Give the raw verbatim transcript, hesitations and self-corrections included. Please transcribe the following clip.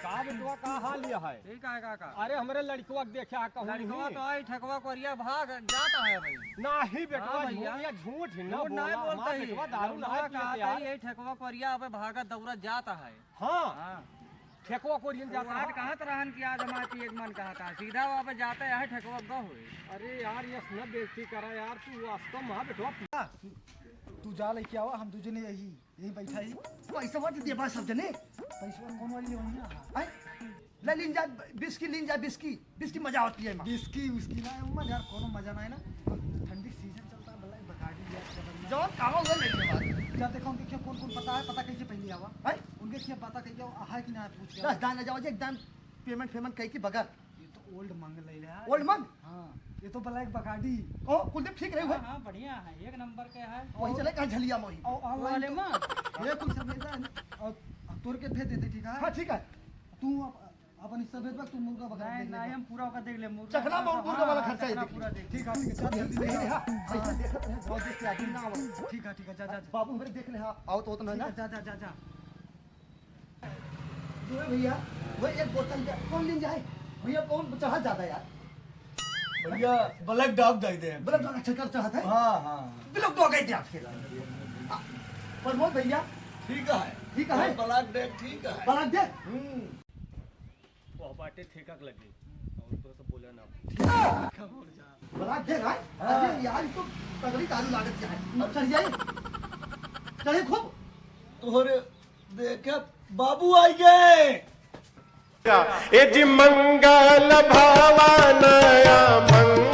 का बेटवा, का हाल यह है? ठीक है काका। अरे, हमरे लड़कवा के देखे आ कहूँ लड़कवा नहीं। तो आई ठेकवा कोरिया भाग जाता है भाई। नाही बेटवा, हाँ भैया। झूठ, या झूठ ही ना झूठ ना बोला। बोलता हमार ही। बेटवा दारू ना लड़कवा पिए कहता यार। है, यही ठेकवा कोरिया अब भागत दौड़त जाता है। हाँ। हाँ। ठेकवा कोरियन जाता है। आज कहाँ तो रहन कि आज हमार पिए के मन कहा था, सीधा वहाँ पे जाते हैं ठेकवा गो हुए। अरे यार, यस न बेइज्जती करा यार, तू वास्तव में, हाँ बेटवा। तू जा लेके आवा, हम दू जने यही यही बैठा ही। पैसवा दे देबा सब जने। पैसवा कौन वाली लेवनी है? आय? ले लीन जा, बिस्की लीन जा, बिस्की, बिस्की मजा आवत पिए में। बिस्की, बिस्की ना, उमन यार, कोनो मजा ना है ना। ठंडी सीजन चलता है, भला ही बकाडी लिया, जबरदस्त। जौन कहाँ हुआ ले लेबा। जा देखो, उनके क्या कौन कौन पता है, पता कैसे पहले आवा? आय? उनके क्या पता कैसे आवा, है कि ना, पूछ के दस आवा। दान ले जाओ जी, एक दान payment, payment कही की बगैर। ये तो old मंग ले ले है। Old मंग? हाँ, ये तो black बकाडी। ओ, कुलदीप ठीक रहे हाँ, भाई? हाँ, बढ़िया है, एक नंबर के है। वही और चले कहाँ झलिया मोही? और, और वाले मंग? ये कुछ सब लेता है ना। और तोर के भेज देते, ठीक है? हाँ, ठीक है। तू अप-, अपन हिस्सा भेज दे, तू मुर्गा बकरा नहीं, देख ले। नहीं, हम पूरा ओका देख ले, मुर्गा चखना का, मुर्गा हाँ, वाला हाँ, खर्चा ही चखना देख ले। पूरा देख। ठीक है, ठीक है, चल जल्दी देख ले, हाँ, हाँ। ऐसे देखत रहे, बहुत देख के आदमी ना आवे। ठीक है, ठीक है, जा, जा, जा। बाबू हमरे देख ले, हाँ, आओ तो उतना ठीक ना। है, जा, जा, जा, जा। जो है भैया, वो एक बोतल दे, कौन लीन जाए? भैया, कौन चढ़ा ज्यादा यार? भैया, black dog दे दे। Black dog अच्छा कर चाहत है? हाँ, हाँ। Black dog है क्या फिर? हाँ, प्रमोद भैया। ठीक है। ठीक है। Black dog ठीक है। Black dog? हम्म। वो बाटे ठेका के लगे। और तो सब बोला ना। Black dog है? हाँ। अरे यार, ये तो तगड़ी दारू लागत है। अब चढ़ जाए। चढ़े खूब। तोहरे देखे बाबू आई गए। ए जी मंगल भवन या मंगल